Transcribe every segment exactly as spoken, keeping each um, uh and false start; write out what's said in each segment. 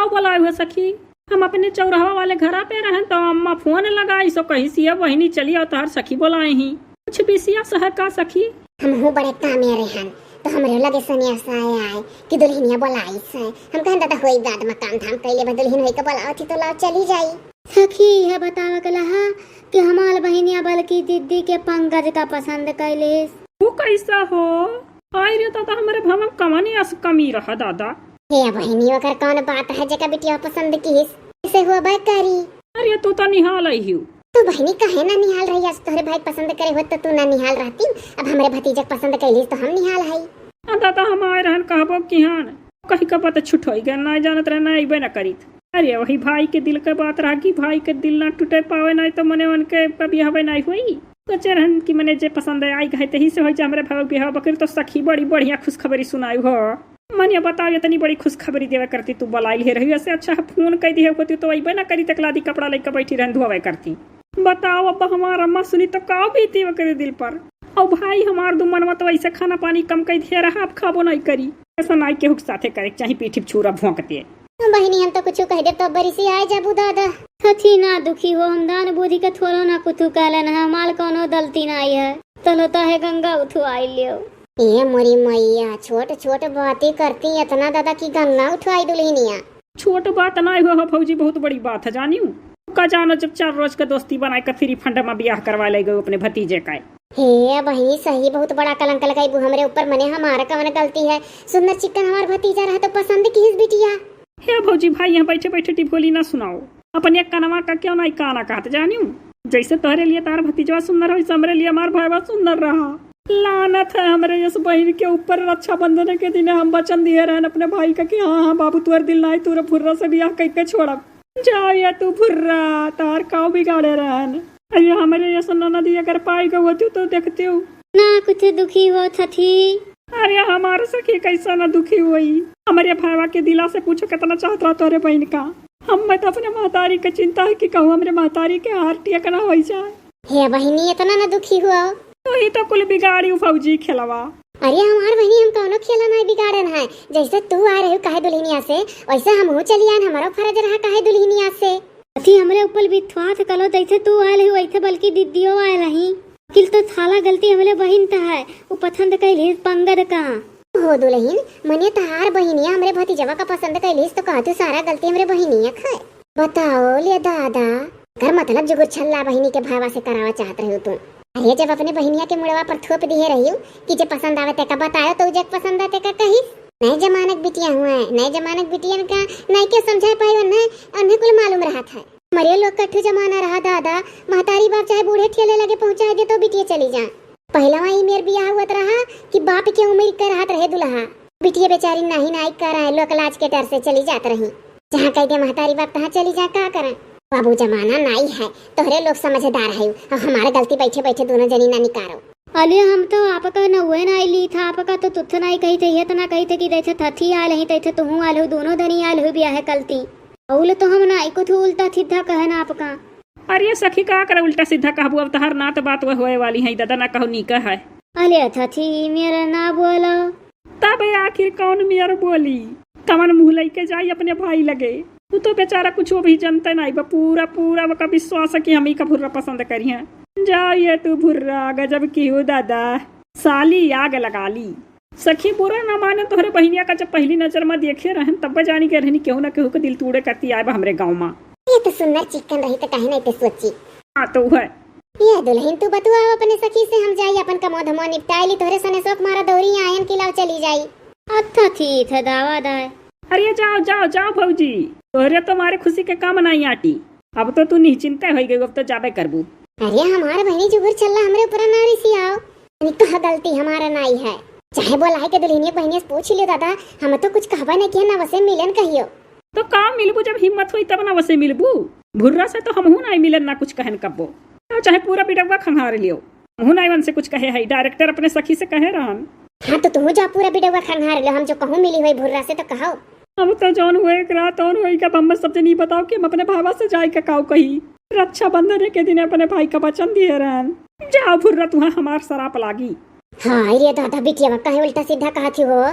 का बोलाए हो सखी? हम अपने चौराहा वाले घरा पे रहन तो अम्मा फोन लगाई सो कही सिया बहिनी चली आओ तोहर सखी बोलाए ही। कुछ विशेष है का सखी? हमहू बड़े कामे रहन तो हमरे लगे सनेसा आए कि दुल्हनिया बोलाई से। हम कहन दादा होई बाद में काम धाम कैले बा दुल्हन होई के बोलावत ही तो लाओ चली जाई। सखी यह बतावे के लहा कि हमार बहिनिया बल्कि दीदी के पंकज का पसंद कैलिस। वो कैसा हो? आय रे दादा, हमरे भवन कवनी अस कमी रहा दादा। हे बहिनी, ओकर कौन बात है जेका बिटिया पसंद किहिस? इसे हुआ बाय करी। अरे तू तो निहाल आई हियो। तू बहिनी काहे ना निहाल रही? आज तोहरे भाई पसंद करे होत तो तू ना निहाल रहती। अब हमरे भतीजक पसंद कैलिस तो हम निहाल हई। आ दादा, हम आए रहन कहबो किहान, कही का पता छुट होई गया, ना जानत रहे, ना अइबे ना करीत। अरे वही भाई के दिल के बात रहा कि भाई के दिल ना टूटे पावे, ना तो मने उनके बियाहबे ना हुई। सोचे रहन कि मने जे पसंद आई गए तही से होई जा हमरे भाई बियाह। बकरी तो सखी बड़ी बढ़िया खुशखबरी सुनाई हो। मनिया बताओ, इतनी बड़ी खुशखबरी देवे करती तू बोलाई ले रही, ऐसे अच्छा है फोन कर दिए होती तो अइबे ना करी, तकलादी कपड़ा लेके बैठी रहन धोवे करती। बताओ अब हमार अम्मा सुनी तो का बीती ओकरे दिल पर। और भाई हमार दू मनवा तो ऐसे खाना पानी कम कर दिए रहा, अब खाबो नहीं करी। ऐसा नाई केहू के साथे करे के चाही, पीठी पे छुरा भोंकते। बहिनी, हम तो कुछ कह दे तो बरिसी आए जाबू दादा। सची ना दुखी हो, हम दान बोधी के थोड़ो ना कुछ कहलन है, हमार कौनो गलती नाई है। चलो तो है गंगा उठवाई लियो। ए मोरी मैया, छोट छोट बातें करती इतना दादा की गंगा उठवाई दुल्हनिया। छोट बात ना हो, हो भौजी, बहुत बड़ी बात है जानियो। का जानो जब चार रोज का दोस्ती बनाए के फ्री फंड में ब्याह करवा ले गए अपने भतीजे का। हे बहिनी, सही बहुत बड़ा कलंक लगैबू हमरे ऊपर, मने हमार कवन गलती है? सुंदर चिक्कन हमार भतीजा रहा तो पसंद किहिस बिटिया। हे भौजी, भाई यहाँ बैठे बैठे टिभोली ना सुनाओ, अपन एक कनवा का क्यों ना काना कहत जानियो। जैसे तोहरे लिए तार भतीजवा सुंदर हो, वैसे हमरे लिए हमार भाईवा सुंदर रहा। लानत है हमरे यस बहिन के ऊपर। रक्षाबंधन के दिन हम वचन दिए रहन अपने भाई का कि हाँ, हाँ बाबू, तुअर दिल नाई तुअर भुर्रा से बियाह कइके छोड़ब। जाओ या तू भुर्रा, तार काव बिगाड़े रहन। अरे हमरे यस ननदी अगर पाई गई होती तो देखती हूँ। ना कुछ दुखी हो छठी। अरे हमार सखी कैसा ना दुखी होई। हमरे भाईवा के दिला से पूछो कितना चाहत रहा तोरे बहिन का। हम तो अपने महतारी के चिंता है कि कहूँ हमरे महतारी के हार्ट अटैक ना हो जाए। हे बहिनी, इतना ना दुखी हुआ। तू ही तो कुल बिगाड़ी भौजी खेलवा। अरे हमार बहिनी, हम कौनो खेला नहीं बिगाड़न है। जैसे तू आ रही काहे दुल्हनिया से, वैसे हमहू चली आन, हमारो फर्ज रहा काहे दुल्हनिया से। अथी हमरे ऊपर विश्वास कलो, जैसे तू आयल ही वैसे बल्कि दीदियो आयल रही। अकिल तो साला गलती हमरे बहिन त है, वो पसंद कैली पंगद का। हो दुल्हन, मने तहार बहिनिया हमरे भतीजवा का पसंद कैलिस तो कहतू सारा गलती हमरे बहिनिया क है। बताओ ले दादा, अगर मतलब जुगुर छल्ला बहिनी के भाईवा से करावा चाहत रही तू। अरे जब अपने बहिनिया के मुड़वा पर थोप दिए रही कि जे पसंद आवे तेका बताओ तो जे पसंद आवे तेका कही। नए जमानक बिटिया हुआ है, नए जमानक बिटियन का नहीं के समझा पाई, उन्हें, उन्हें कुल मालूम रहत है। मरे लोग कट्ठू जमाना रहा दादा, महतारी बाप चाहे बूढ़े ठेले लगे पहुँचाए दे तो बिटिया चली जा। पहलवा ई मेर बियाह हुअत रहा कि बाप के उम्र के रहत रहे दुल्हा, बिटिया बेचारी नाही नाई कर रहे, लोक लाज के डर से चली जात रही। जहाँ कह दे महतारी बाप तहाँ चली जा, का करें? बाबू जमाना नाई है, तोहरे लोग समझदार है, और हमारे गलती बैठे बैठे दोनों जनी ना निकारो। अले हम तो आपका नौवे नाई ली था, आपका तो तुथ नाई कही थे, ये तो ना कही थे कि जैसे थथी आयल ही तैसे तुहू आयल हो, दोनों दनी आयल हो बियाह कलती। अउल तो हम नाई कुछ उल्टा सीधा कहन आपका। अरे सखी, का करे उल्टा सीधा कहबू? अब तहार नात बात वह होए वाली है, दादा ना कहो नीका है। अले थथी मेरा ना बोलो। तब आखिर कौन मेर बोली? कवन मुँह लइके जाई अपने भाई लगे? वो तो बेचारा कुछ भी जनते नाई बा, पूरा, पूरा ओका विश्वास है कि हम ही का भुर्रा पसंद करी हैं। जा ये तू भुर्रा, गजब की हो दादा, साली आग लगा ली। सखी बुरा ना माने, तोहरे बहिनिया का जब पहली नजर में देखे रहन तब जानी के रहनी केहू ना केहू के दिल तूड़े करती आए बा हमरे गाँव में। ये तो सुंदर चिकन रही तो काहे नहीं ते सोची। हाँ तो है। ये दुल्हन तू बतुआ अपने सखी से, हम जाई अपन कमो धमो निपटाई ली, तोहरे सने शौक मारा दौरी आयन की लाव चली जाई। अच्छा ठीक है दावा दाए। अरे जाओ जाओ जाओ भौजी, तोहरे तो मारे खुशी के काम नहीं आटी। अब तो तू निश्चिंत हो गई, अब तो जाबे करबू। अरे हमार बहिनी जुगुर छल्ला हमरे ऊपर ना रिसियाओ। तनी कह गलती हमारा नाई है। चाहे बोलाए के दुल्हनिया बहिनिया से पूछ लियो दादा, हम तो कुछ कहबे नहीं किया ना वसे मिलन कहियो। तो का मिलबू, जब हिम्मत होई तब ना वसे मिलबू। भुर्रा से तो हमहू नाई मिलन ना कुछ कहन कब्बो। तो चाहे पूरा बिडौवा खंगार लियो, हमहू नाई उनसे कुछ कहे है। डायरेक्टर अपने सखी से कहे रहन। हाँ तो तू जा पूरा बिडौवा खंगार लियो, हम जो कहूँ मिली होई भुर्रा से तो कहो। अब तो जौन हुए एक रात और हुई, कब हम सब जनी बताओ कि हम अपने भावा से जाए का काऊ कही। रक्षाबंधन के दिन अपने भाई का वचन दिए रहन। जाओ भुर्रा, तुहा हमार सराप लागी। हाँ रे दादा, बिटिया काहे उल्टा सीधा कहत ही हो?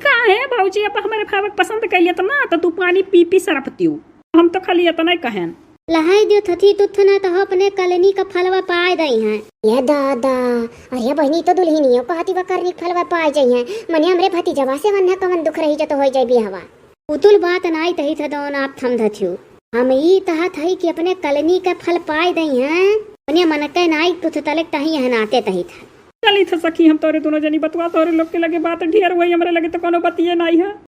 काहे भौजी, अब हमरे फलवा के पसंद कइले त ना, त तू पानी पी पी सरपतियो। हम तो खाली इतना ही कहेन। लहाई दियो थथी तुथ ना, त हो अपने कलनी का फलवा पाए दई हैं। ये दादा, अरे बहिनी, तो दुल्हनियो कहती बा करनी के फलवा पाए जाई हैं। मने हमरे भतीजवा से वन्ना कवन दुख रही जो तो होई जाई बियाहवा। पुतुल बात नाई तही था दौन आप थम धथियो। हम ई तहत हई कि अपने कलनी का फल पाए दई हैं। उन्हें मन के नाई तुथ तलक तही यह नाते तही था। चली था सखी, हम तोरे दोनों जनी बतवा, तोरे लोग के लगे बात ढेर हुई, हमरे लगे तो कोनो बतिये नाई है।